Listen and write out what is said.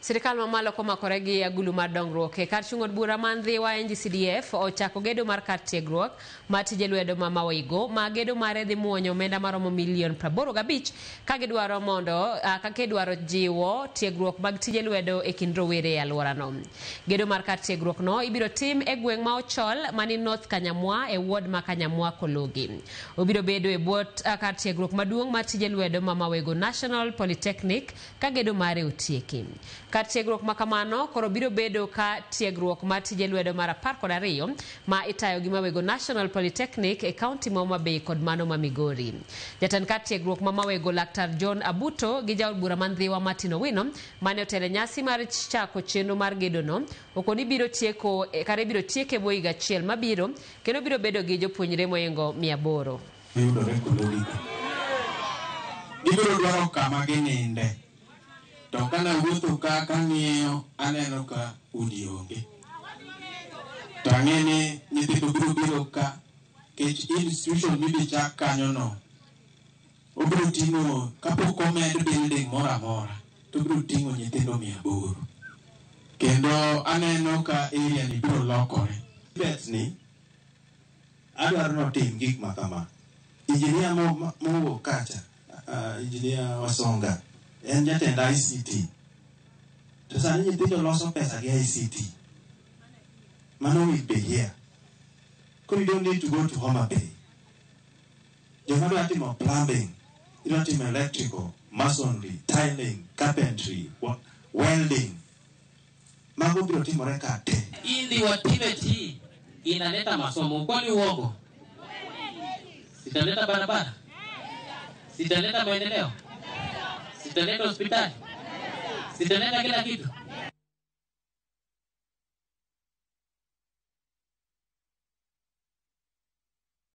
Sirikal mamalo komakore gi agulu mar dongruok e kar chung' od bura man Ndhiwa NGCDF ochako gedo mar kar tiegruok mar tije lwedo ma Mawaigo ma gedo mare dhi muonyo omenda maromo milion 85 ka gidwaro mondo ka gidwaro jiwo tiegruok mag tije lwedo e kind rowere e alworano. Gedo mar kar tiegruok no ibiro tim e gweng' ma Ochol mani North Kanyamwa e ward ma Kanyamwa Kologi. Obiro bedo e bwo kar tiegruok maduong' mar tije lwedo ma Mawego National Polytechnic ka gedo mare otieki. Kar tiegruok ma kamano koro biro bedo ka tiegruok mar tije lwedo mar 12 ma itayo gi Mawego National Polytechnic e kaunti ma Homa Bay kod mano ma Migori. Jatend kar tiegruok ma Mawego Laktar John Abuto gi jaod bura ma Ndhiwa Martin Owino mane otelo e nyasi mar chako chenro mar gedono okoni biro tieko kare ibiro tieke bwo higa achiel mabiro kendo biro bedo gi jopuonjre moingo 800. Yudore Kologi. Gibiro dwaro kama gininde. To kana wuotho ka kang'iyo aneno ka udi onge. To ang'e ni nyithindo biro biro ka kech institution mibi chak kanyo no obiro ting'o kapok omed building moro amora to obiro ting'o nyithindo 800. Kendo aneno ka area ni biro lokore. Bet ni adwaro notim gik ma kama. Engineer mowuok kacha, engineer Wasonga, en jatend ICT. To sani nyithindo loso pesa gi ICT. Mano will be here. Koro you don't need to go to Homa Bay. Joma dwa timo plumbing, idwa timo electrical, masonry, tiling, carpentry, welding. Mago biro timore ka te. Ili wa TVET inaleta masomo, kwani uongo? Sitaleta barabara? Sitaleta maendeleo? Sitaleta hospitali? Sitaleta kila kitu?